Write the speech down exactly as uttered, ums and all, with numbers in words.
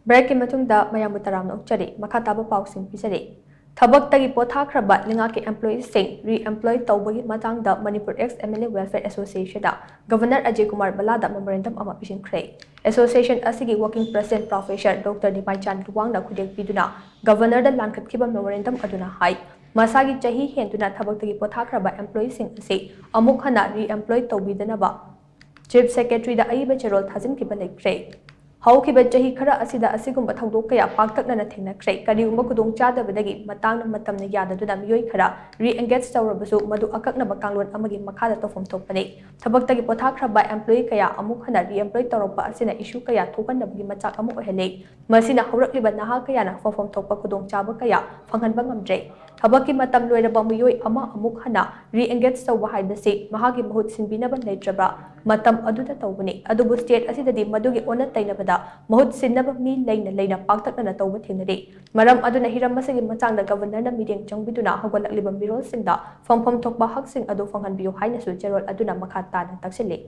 Breakꯀꯤ ꯃꯇꯨꯡꯗ ꯃꯌꯥꯝꯕꯨ ꯇꯔꯥꯝꯅ ꯑꯣꯛꯆꯔꯤ꯫ ꯃꯈꯥ ꯇꯥꯕ ꯄꯥꯎꯁꯤꯡ ꯄꯤꯖꯔꯤ꯫ ꯊꯕꯛꯇꯒꯤ ꯄꯣꯊꯥꯈ꯭ꯔꯕ ꯂꯩꯉꯥꯛꯀꯤ employeeꯁꯤꯡ re-employ ꯇꯧꯕꯒꯤ ꯃꯇꯥꯡꯗ Manipur Ex MLA Welfare Associationꯅ Governor Ajay Kumar Bhalla ꯗ memorandum ꯑꯃ ꯄꯤꯁꯤꯟꯈ꯭ꯔꯦ꯫ Association ꯑꯁꯤꯒꯤ working president Professor Doctor Nimaichand Ruangꯅ ꯈꯨꯗꯦꯛ ꯄꯤꯗꯨꯅ Governorꯗ ꯂꯥꯟꯈꯠꯈꯤꯕ memorandum ꯑꯗꯨꯅ ꯍꯥꯏ, ꯃꯁꯥꯒꯤ ꯆꯍꯤ ꯍꯦꯟꯗꯨꯅ ꯊꯕꯛꯇꯒꯤ ꯄꯣꯊꯥꯈ꯭ꯔꯕ employeeꯁꯤꯡ ꯑꯁꯤ ꯑꯃꯨꯛ ꯍꯟꯅ re-employ ꯇꯧꯕꯤꯗꯅꯕ Chief Secretaryꯗ ꯑꯏꯕ ꯆꯦꯔꯣꯜ ꯊꯥꯖꯤꯟꯈꯤꯕ ꯂꯩꯈ꯭ꯔꯦ꯫ ꯍꯧꯈꯤꯕ ꯆꯍꯤ ꯈꯔ ꯑꯁꯤꯗ ꯑꯁꯤꯒꯨꯝꯕ ꯊꯧꯗꯣꯛ ꯀꯌꯥ ꯄꯥꯛꯇꯛꯅꯅ ꯊꯦꯡꯅꯈ꯭ꯔꯦ꯫ ꯀꯔꯤꯒꯨꯝꯕ ꯈꯨꯗꯣꯡꯆꯥꯗꯕꯗꯒꯤ ꯃꯇꯥꯡꯅ ꯃꯇꯝꯅ ꯌꯥꯗꯗꯨꯅ ꯃꯤꯑꯣꯏ ꯈꯔ re-engage ꯇꯧꯔꯕꯁꯨ, ꯃꯗꯨ ꯑꯀꯛꯅꯕ ꯀꯥꯡꯂꯣꯟ ꯑꯃꯒꯤ ꯃꯈꯥꯗ ꯇꯧꯐꯝ ꯊꯣꯛꯄꯅꯤ꯫ ꯊꯕꯛꯇꯒꯤ ꯄꯣꯊꯥꯈ꯭ꯔꯕ employee ꯀꯌꯥ ꯑꯃꯨꯛ ꯍꯟꯅ re-employ ꯇꯧꯔꯛꯄ ꯑꯁꯤꯅ issue ꯀꯌꯥ ꯊꯣꯛꯍꯟꯅꯕꯒꯤ ꯃꯆꯥꯛ ꯑꯃ ꯑꯣꯏꯍꯜꯂꯤ꯫ ꯃꯁꯤꯅ ꯍꯧꯔꯛꯂꯤꯕ ꯅꯍꯥ ꯀꯌꯥꯅ ꯐꯪꯐꯝ ꯊꯣꯛꯄ ꯈꯨꯗꯣꯡꯆꯥꯕ ꯀꯌꯥ ꯐꯪꯍꯟꯕ ꯉꯝꯗ꯭ꯔꯦ꯫ ꯊꯕꯛꯀꯤ ꯃꯇꯝ ꯂꯣꯏꯔꯕ ꯃꯤꯑꯣꯏ ꯑꯃ ꯑꯃꯨꯛ ꯍꯟꯅ re-engage ꯇꯧꯕ ꯍꯥꯏꯕꯁꯤ ꯃꯍꯥꯛꯀꯤ ꯃꯍꯨꯠ ꯁꯤꯟꯕꯤꯅꯕ ꯂꯩꯇ꯭ꯔꯕ ꯃꯇꯝ ꯑꯗꯨꯗ ꯇꯧꯕꯅꯤ꯫ ꯑꯗꯨꯕꯨ state ꯑꯁꯤꯗꯗꯤ ꯃꯗꯨꯒꯤ ꯑꯣꯟꯅ ꯇꯩꯅꯕꯗ ꯃꯍꯨꯠ ꯁꯤꯟꯅꯕ ꯃꯤ ꯂꯩꯅ ꯂꯩꯅ ꯄꯥꯛꯇꯛꯅꯅ ꯇꯧꯕ ꯊꯦꯡꯅꯔꯤ꯫ ꯃꯔꯝ ꯑꯗꯨꯅ ꯍꯤꯔꯝ ꯑꯁꯤꯒꯤ ꯃꯇꯥꯡꯗ Governorꯅ ꯃꯤꯠꯌꯦꯡ ꯆꯪꯕꯤꯗꯨꯅ ꯍꯧꯒꯠꯂꯛꯂꯤꯕ ꯃꯤꯔꯣꯜꯁꯤꯡꯗ ꯐꯪꯐꯝ ꯊꯣꯛꯄ ꯍꯛꯁꯤꯡ ꯑꯗꯨ ꯐꯪꯍꯟꯕꯤꯌꯨ ꯍꯥꯏꯅꯁꯨ ꯆꯦꯔꯣꯜ ꯑꯗꯨꯅ ꯃꯈꯥ ꯇꯥꯅ ꯇꯥꯛꯁꯤꯜꯂꯤ꯫